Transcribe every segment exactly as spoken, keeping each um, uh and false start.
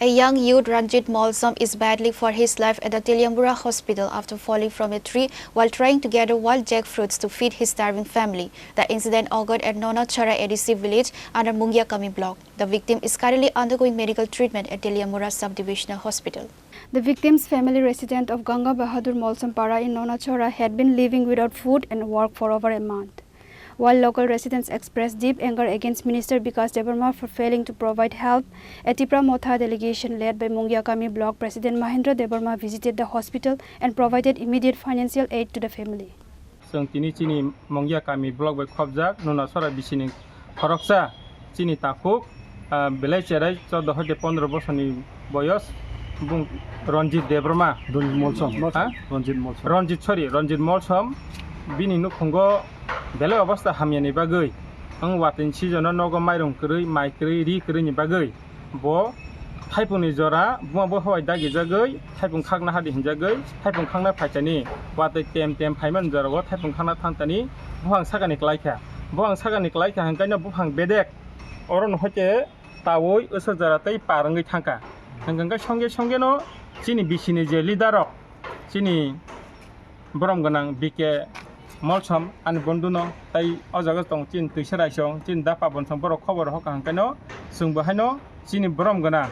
A young youth, Ranjit Molsom, is battling for his life at the Teliamura hospital after falling from a tree while trying to gather wild jackfruits to feed his starving family. The incident occurred at Nonachhara A D C village under Mungiakami block. The victim is currently undergoing medical treatment at Teliamura Subdivisional Hospital. The victim's family, resident of Ganga Bahadur Molsom Para in Nonachhara, had been living without food and work for over a month. While local residents expressed deep anger against Minister Bikash Debbarma for failing to provide help, a Tipra Motha delegation led by Mungiakami Block President Mahendra Debbarma visited the hospital and provided immediate financial aid to the family. Chwng tini chini Mungiakami block bai khopjak Nonachhara bisini khoroksa chini takhuk, ah, belai cherai chordo hoite pondro bosorni boyos, bung Ranjit Debbarma. Ranjit Molsom. Ha? Ranjit Molsom. Ranjit, sorry, Ranjit Molsom. Bini nukhungo belai obostha hamyani bagwi, ang watini season-o nogo mairung kwrwi, mai kwrwi, ri kwrwini bagwi bo thaipungni jora buma bo howai dagijagwi thaipung khakna hadi hinjagwi thaipung khakna phaikani, watwi tem tem phaimani jorao thaipung khakna thangtani buphang sakani klaikha. Buphang sakani klaikha hwnkhe no buphang bedek oro no hoite tawi usuk jora tei par wngwi thangkha. Hwnkhe songje songje no chini bisini je leader rok, chini borom gwnang B K Molsom ani bonduno, tei o jaga tong chini Twisa Raisong, chini da Pabonsong, borok khobor hoka hwnkhe no chwngbo haino chini borom gwnang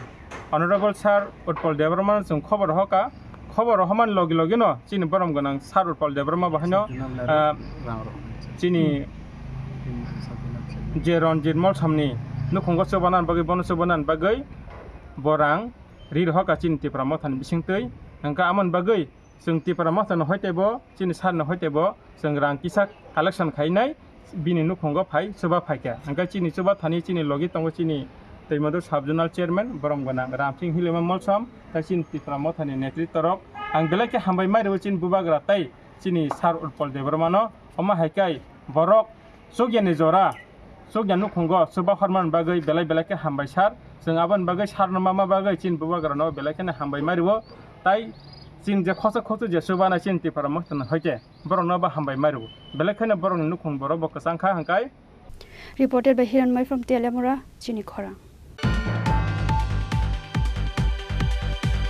Honorable Sir Utpal Debbarma no chwng khobor hoka. Khobor homani logi logi no chini borom gwnang Sir Utpal Debbarma bo haino, ah, chini je Ranjit Molsom ni nukhungo chubana bagwi, bono chubana bagwi bo rang ri rohoka chini Tipra Mothani bisingtwi. Hwnkhe amoni bagwi chwng Tipra Mothani hoitebo, chini sir ni hoitebo chwng rang kisa collection khainai, bini nukhungo phai chuba phaikha. Hwnkhe chini chuba thani chini logi tongo chini Twimadu Sub Zonal Chairman borom gwnang Ramsing Hilima Molsom, tei chini Tipra Mothani netritwa rok. Ang belai khe hambai mai rwo chini bubagra tei chini Sir Utpal Debbarma no. Omo hai khe borok chukya ni jora, chukya nukhungo chuba hormani bagwi belai belai khe hambai sir. Chwng aboni bagwi sir no mama bagwi chini bubagra no belai kheno hambai mai rwo. Tai chini je khosok khosok je chuba nai chini Tipra Mothani hoite borok no bo hambai mai rwo. Belai kheno borok ni nukhung borok bo kwchang kha hwnkhe. Reported by Hiranmai from Teliamura, Chini Khorang.